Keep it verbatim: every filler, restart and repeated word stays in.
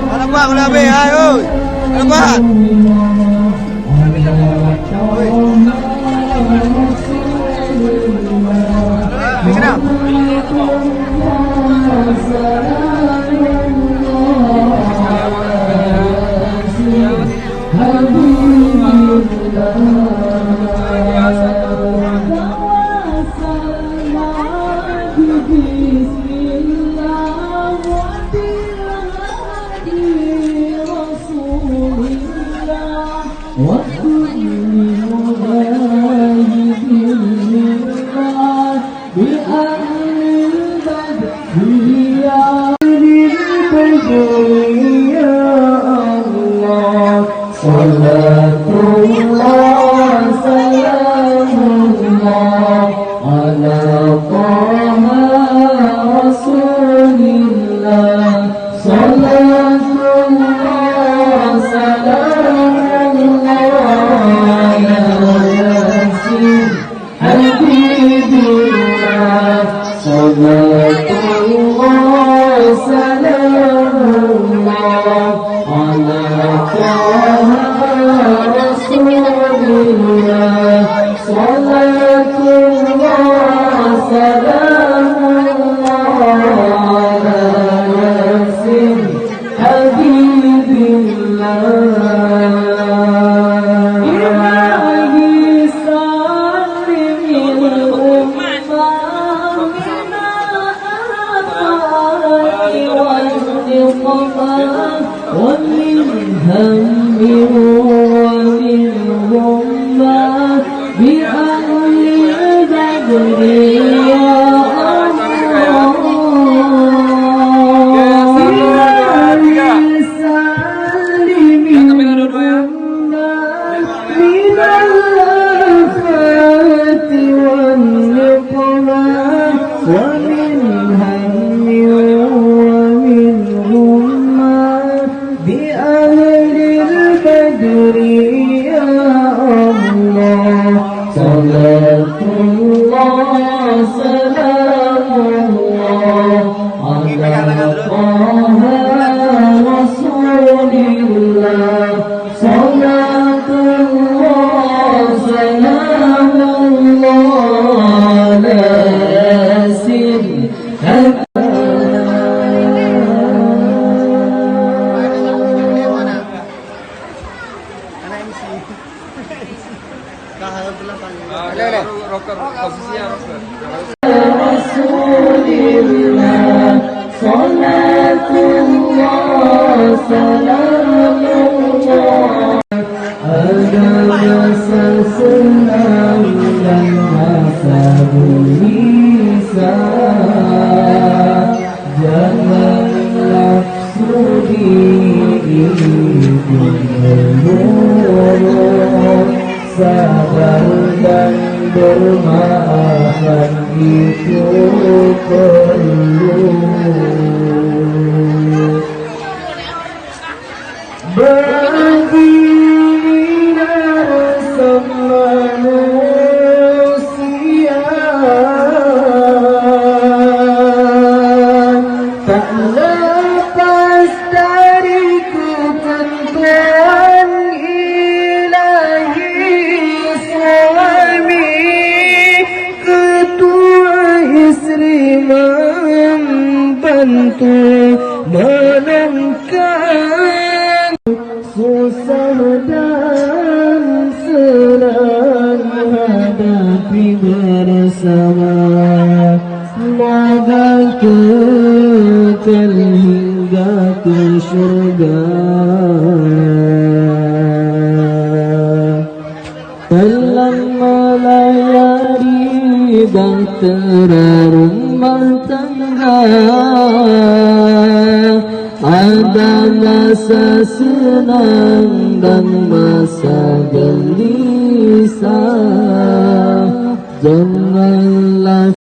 Harapan udah habis, hai, oi. Harapan. Salatullah, salamullah, ala Taha Rasulillah. Salatullah, salamullah, ala Yasin. Habibillah, salatullah, salamullah, ala Taha Rasulillah. Salatullah, salamullah, ala Yasin. Habibillah. Ilahi salimil ummah minal afati wan niqmah, wa min hammin wa min ghummah. Bi ahlil badri ya Allah. Ilahi salimil ummah minal afati wan niqmah, wa min hammin wa min ghummah. Bi ahlil badri ya Allah, salatullah, salamullah, ala Taha Rasulillah. Salatullah, salamullah, ala Yasin. Anak M C. Ka hal delapan. Ah, ya, rocker, posisinya rocker. Rasulillah, salatullah, salamullah. Ada rasa senang dan rasa gelisah. Janganlah Sudi ini pun menyuruh sabar dan bermaafan itu perlu. Begini rasa manusia, tak lepas dari ketentuan. Untuk menangkan susah dan senang hadapi bersama. Moga kekal hingga ke syurga. Dalam melayani bahtera rumah tangga, ada masa senang dan masa gelisah. Janganlah